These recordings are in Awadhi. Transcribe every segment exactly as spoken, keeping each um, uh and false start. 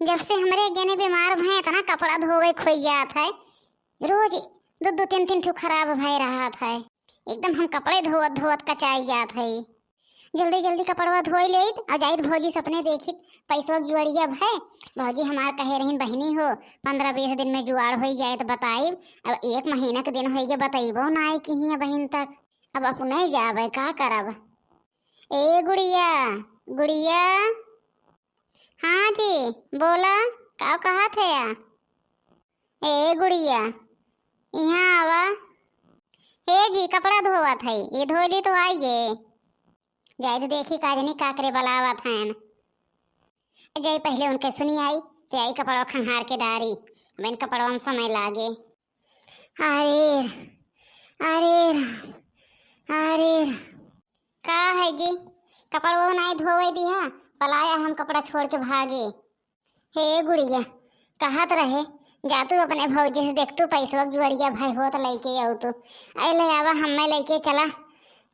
जब से हमरे गेने बीमार भए, इतना कपड़ा धोवे खोई जात है, रोज दो दो तीन तीन ठो खराब भए रहत है। एकदम हम कपड़े धोवत धोवत कचाई जात है। जल्दी जल्दी कपड़वा धोई लेइत और जाइत भौजी से अपने देखित, पैसवा के जुआरिया भए। भौजी हमार कहे रहीन, "बहिनी हो, पन्द्रह बीस दिन में जुआर होई जाए तो बताइब।" अब एक महीना के दिन होई गए, बतइबो ना आए किहिया बहिन तक। अब अपने जाबे, का करब? ए गुड़िया, गुड़िया। हाँ जी, बोला, का कहत है या? ए गुड़िया, यहाँ आवा। हे जी, कपड़ा धोवत है, ये धोली तो आई गे। जाए तो देखी काजनी काकरे बलावत हैं। जाई पहले उनके सुनी आई, ते आई कपड़वा खंगार के डारी, अब इन कपड़वा में समय लागे। अरे, अरे, अरे, का है जी, कपड़वा नाई धोवे दिहा, पलाया हम कपड़ा छोड़ के भागे। हे गुड़िया, कहत रहे, जा तू अपने भौजी से देख तू पैसवा के जुआरिया भए होत लइके आऊ तू। अरे ले आवा, हमें लइके चला,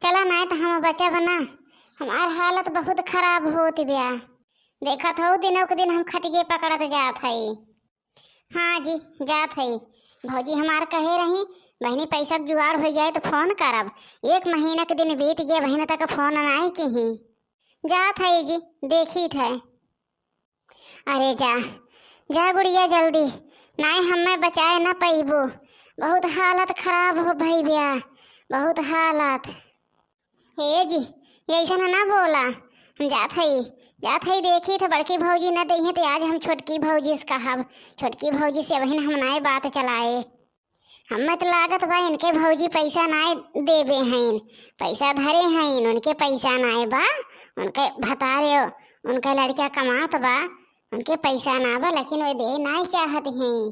चला नाई तो हम बचा बना, हमार हालत बहुत खराब होत ब्या। देखत हो दिनों के दिन हम खटिए पकड़त जात हई। हाँ जी, जात हई। भौजी हमार कहे रही, "बहिनी पैसा के जुआर हो जाए तो फोन करब।" एक महीना के दिन बीत गया, बहिन तक फोन नाई किही। जात हई जी, देखी थे। अरे जा, जा गुड़िया जल्दी, नाई हमें बचाए न पइबू। बहुत हालत खराब हो भई ब्या, बहुत हालत। हे जी, ये ऐसा ना, ना बोला। हम जात हई, जात हई, देखी तो बड़की भौजी न देइहें तो आज हम छोटकी भौजी से कहब। छोटकी भौजी से अबहिन हम नाई बात चलाए। हमें तो लागत बा इनके भौजी पैसा नाई देबे हईन, पैसा धरे हईन, उनके पैसा नाई बा, उनके भतारे, उनके लड़का कमात बा, उनके पैसा ना बा, लेकिन वे दे नाई चाहत हैं।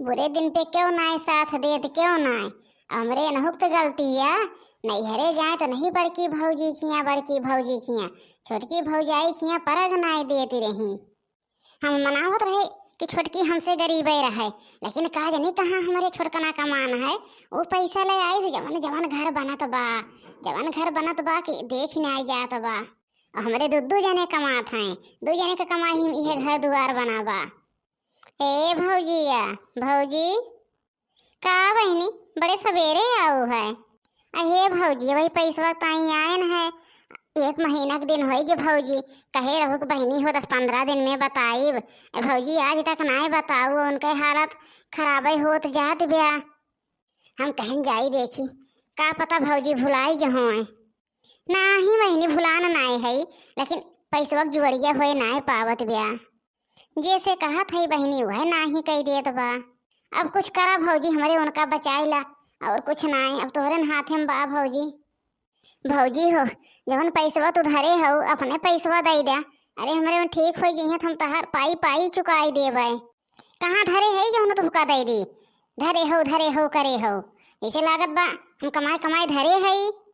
बुरे दिन पे क्यों नाई साथ देत, क्यों नाई? हमरे नहुक तो गलती या, नैहरे जाए तो नहीं बड़की भौजी खिया, बड़की भौजी खिया, छोटकी भौजाई खिया परग नाई देती रही। हम मनावत रहे कि छोटकी हमसे गरीबे रहे, लेकिन का जानी कहाँ हमरे छोटकना का मान है, वो पैसा ले आई तो जवन जवन घर बनत बा, जवन घर बनत बा कि देख नाई जात बा। और हमरे दू दू जने कमात हैं, दू जने के कमाई में इहे घर दुआर बना बा। ए भौजिया, भौजी, का बहिनी, बड़े सबेरे आऊ है? अहे भौजी, वही पैसवा ताई आयन है, एक महीना के दिन होई गे भौजी, कहे रहू कि बहिनी हो दस पन्द्रह दिन में बताइब। ए भौजी, आज तक नाय बताऊ, उनके हालत खराबे होत जात ब्या। हम कहन जाई देखी, का पता भौजी भुलाई गे होए। नाही बहिनी, भुलान नाय है, लेकिन पैसवा के जुगड़िया होए नाय पावत ब्या। जैसे कहत है बहिनी, वह नाही कह देत बा। अब कुछ करा भौजी, हमरे उनका बचाए ला, और कुछ नाय, अब तोहरे हाथे में बा भौजी। भौजी हो, जवन पैसवा तू धरे हो, अपने पैसवा दे द्या। अरे हमरे में ठीक हो गई है, तो हम तहार पाई पाई चुकाई देबे। कहाँ धरे है जवन तुहका दे दी? धरे हो, धरे हो, करे हो, जैसे लागत बा हम कमाए कमाए धरे है।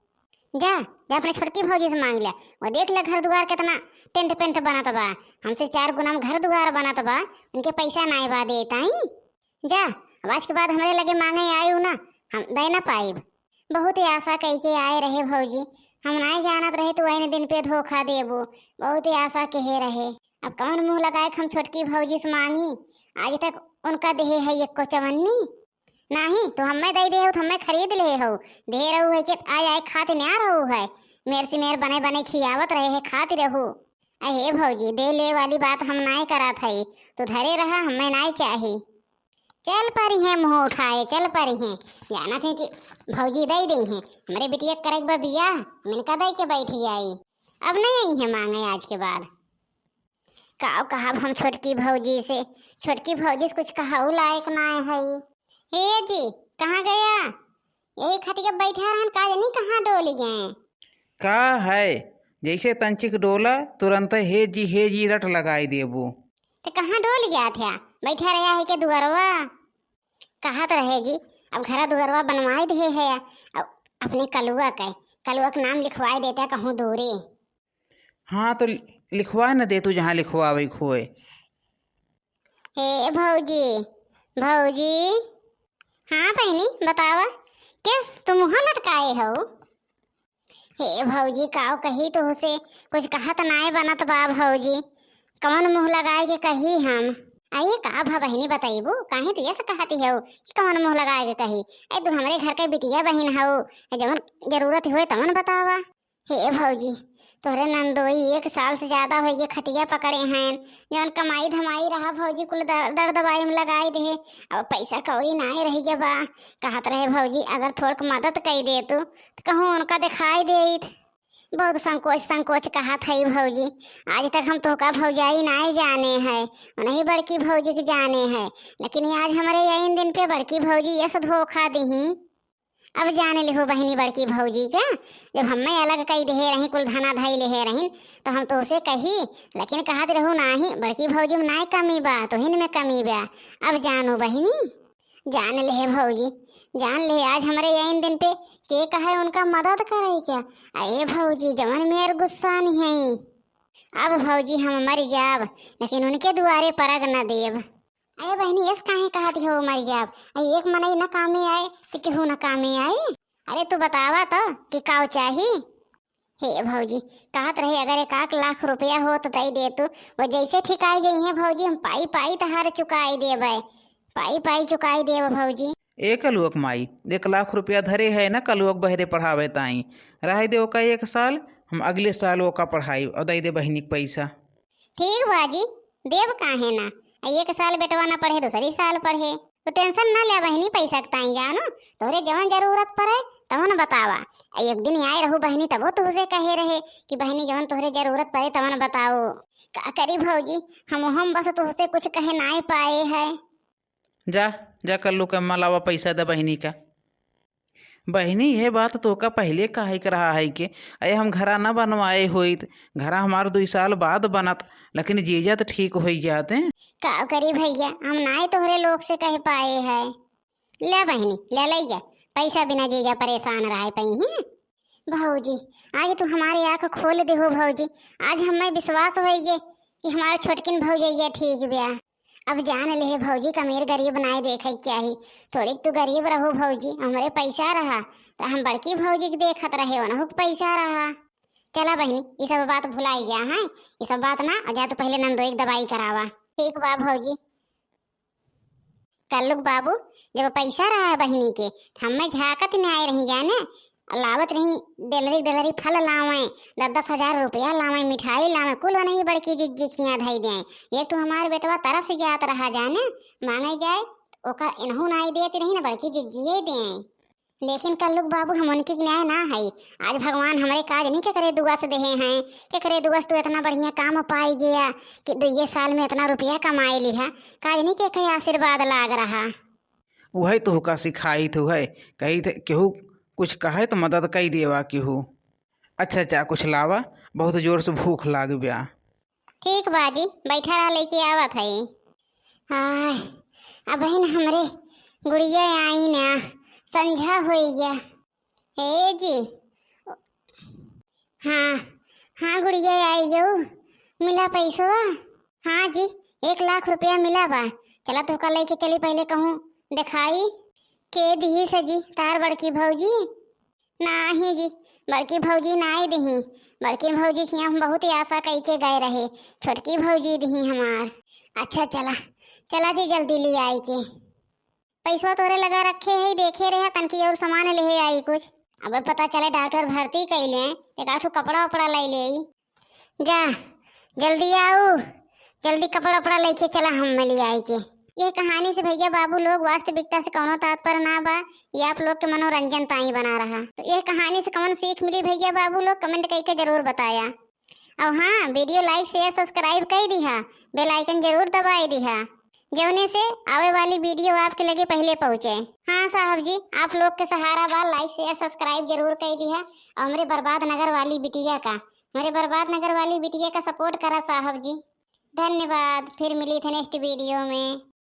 जा, जा अपने छोटकी भौजी से मांग ले, वो देख ले घर दुआर कितना टेंट पेंट बनत बा, हमसे चार गुना में घर दुआर बनत बा, उनके पैसा नाय बा देताई। जा, अब आज के बाद हमरे लगे मांगे आयु ना, हम दे ना पाइब। बहुत ही आशा कह के आए रहे भौजी, हम नाय जानत रहे तू ऐन दिन पे धोखा देबो, बहुत ही आशा कहे रहे। अब कौन मुंह लगाए हम छोटकी भौजी से मांगी, आज तक उनका देहे है एको चवन्नी। नाही, तो हमें दे दे हो, तो हमें खरीद ले हो। दे रहू है कि आ जाए खाते न्या रहू है। मेर से मेर बने बने खियावत रहे है, खाती रहू। अहे भौजी, दे ले वाली बात हम नाय करत हई। तू धरे रहा, हमें नाय चाही। चल परी है मुंह उठाए, चल परी है। जानत है कि भौजी दे दी है। हमरे बिटिया के करे के बा बियाह, हम इनका दे के बैठ जाई। अब नहीं आई है मांगे आज के बाद। का कहब हम छोटकी भौजी से, छोटकी भौजी से कुछ कहऊ लायक नाय है। हे जी, कहाँ गया? यही खटिया बैठा रहन, का जानी कहाँ डोल गए। का है, जैसे तंचिक डोला, तुरंत हे जी, हे जी रट लगाई देबू। तो कहाँ डोल गया था? बैठा रहा है के दुआरवा? कहत रहे जी, अब घरा दुआरवा बनवाए दे है, अब अपने कलुआ के, कलुआ के नाम लिखवाए देता कहूँ दूरे। हाँ, तो लिखवा न दे तू, जहाँ लिखवावे के होए। हे भौजी, भौजी। हाँ बहिनी, बतावा, के तू मुँह लटकाए हो? हे भौजी, काव कही तुहसे, कुछ कहत नाय बनत बा भौजी। कवन मुँह लगाए के कही हम? अये का भा बहिनी बतइबू, काहे तू यस कहती हउ कि कवन मुँह लगाए के कही? अये तू हमरे घर के बिटिया बहिन हउ, जवन जरूरत होए तवन बतावा। हे भौजी, तोहरे नंदोई एक साल से ज्यादा होइगे खटिया पकड़े हैं, जवन कमाई धमाई रहा भौजी कुल दर-, दर दवाई में लगाई देहे। अब पैसा कौड़ी नाहीं रहि गे बा। कहत रहे भौजी अगर थोड़क मदद कइ देतू त कहूँ उनका देखाई देइत। बहुत संकोच संकोच कहत हई भौजी, आज तक हम तोहका भौजाई नाहीं जाने हैं, उन्हीं बड़की भौजी के जाने हैं, लेकिन आज हमरे यही दिन पे बड़की भौजी यस धोखा दिही। अब जान लिहू बहिनी बड़की भौजी के, जब हम्मे अलग कई देहे रही, कुल धना धई लेहे रही, तो हम तोहसे कही, लेकिन कहत रहू नाही, बड़की भौजी में नाय कमी बा, तोहिन में कमी बा। अब जानू बहिनी, जान लेहे भौजी, जान लेहे आज हमरे यही दिन पे के कहे उनका मदद करे के। अये भौजी, जवन मेर गुस्सा नहीं है। अब भौजी हम मर जाब, लेकिन उनके दुआरे परग न देब। अरे बहिनी, यस काहे कहत हो मर जाब? अरे एक मनई न कामे आए, त केहू न कामे आए। अरे तू बतावा त कि काव चाही? हे भौजी, कहत रहे अगर एक आध लाख रुपया हो त दई दे तू। वो जैसे ठिकाई गई है भौजी, हम पाई पाई तहार चुकाई देबै, पाई पाई चुकाई देब भौजी। ए कलुअक माई, एक लाख रुपया धरे है न कलुअक बहरे पढ़ावे ताई, रहे दे ओका एक साल, हम अगले साल ओका पढ़ाई और दई दे बहिनी के पैसा। ठीक बा जी, देब काहे ना। आ एक साल बेटवा ना पढ़े, दूसरी साल पढ़े, तो tension ना ले बहिनी, पैसा के ताई जानो, तोहरे जवन जरूरत पड़े तवन बतावा। आ एक दिन आए रहू बहिनी, तबो तुहसे कहे रहे कि बहिनी जवन तोहरे जरूरत पड़े तवन बताओ। का करी भौजी, हम हम बस तुहसे कुछ कहे नाय पाए है। जा, जा कल्लू के अम्मा लावा पैसा दे बहिनी का। बहिनी, यह बात तोका पहिले काहे के रहा है के, अये हम घरा न बनवाए होइत, घरा हमार दुई साल बाद बनत, लेकिन जीजा त ठीक होई जाते। का करी भैया, हम नाय तोहरे लोग से कह पाए है। ले बहिनी, ले लई जा, पैसा बिना जीजा परेशान रहे पइहीं। भौजी, आज तू हमारे आँख खोल देहो भौजी, आज हमें विश्वास होइए कि हमार छोटकिन भौजैया ठीक बिया। अब जान लेहे भौजी, कमीर गरीब नाय देखे के चाही। थोड़िक तू गरीब रहू भौजी, हमरे पैसा रहा, त हम बड़की भौजी के देखत रहे, ओनहु के पैसा रहा। चला बहिनी, ई सब बात भुलाई जा, हैं? ई सब बात ना, और जा तू पहले नंदोई के दवाई करावा। ठीक बा भौजी। कल्लुक बाबू, जब पैसा रहा बहिनी के, त हमें झाकत में आए रही जाने, लावत रही, डेलरी डेलरी फल लावे, दस दस हजार रुपया लावे, मिठाई लावे, कुल वनही बड़की जिज्जी खिया धई दे। एक ठो हमार बेटवा तरस जात रहा जाने, मांगे जाए, ओका इनहू नाई देत रही ना, बड़की जिज्जिए दे। लेकिन कल्लुक बाबू, हम उनकी न्याय ना है। आज भगवान हमरे काज नहीं केकरे दुआ से देहे हैं, केकरे दुआ से तू इतना बढ़िया काम पाई गया कि दुइये साल में इतना रुपया कमाई लिहा, काज नहीं के कहे आशीर्वाद लाग रहा। उहै तोहका सिखाइत हुवै, कही थे केहू कुछ कहै त मदद कई देवा केहू। अच्छा जा कुछ लावा, बहुत जोर से भूख लाग ब्या। ठीक बा जी, बैठा रहा, लेके आवत है। आय, अब बहिन हमरे गुड़िया आई ना, संझा होई गया। हे जी, हाँ, हाँ गुड़िया आई गयो, मिला पैसवा? हाँ जी, एक लाख रुपया मिला बा। चला तोहका लेके चली, पहले कहूँ देखाई। के दिही से जी, तार बड़की भौजी? नाही जी, बड़की भौजी नाही दिही। बड़की भौजी खिया हम बहुत ही आशा कई के गए रहे, छोटकी भौजी दिही हमार। अच्छा चला, चला जी जल्दी ले आई के। पैसवा तोरे लगा रखे है, देखे रहे तनकी और सामान ले आई कुछ। अब पता चले डॉक्टर भर्ती कैले, एक आठ ठो कपड़ा उपड़ा ले ले। जा, जल्दी आऊ, जल्दी कपड़ा उपड़ा लेके चला, हम ले आई के। ये कहानी से भैया बाबू लोग वास्तविकता से कौनो तात्पर्य ना बा, ये आप लोग के मनोरंजन ताई बना रहा। तो ये कहानी से कौन सीख मिली भैया बाबू लोग, comment करके जरूर बताया। और हाँ, video like, share, subscribe कर दिहा, bell icon जरूर दबाई दिहा, जौने से आवे वाली video आपके लगे पहले पहुँचे। हाँ साहब जी, आप लोग के सहारा बा, like, share, subscribe जरूर कर दिहा। और हमरे बर्बाद नगर वाली बिटिया का, हमरे बर्बाद नगर वाली बिटिया का support करा साहब जी। धन्यवाद, फिर मिली थे next video में।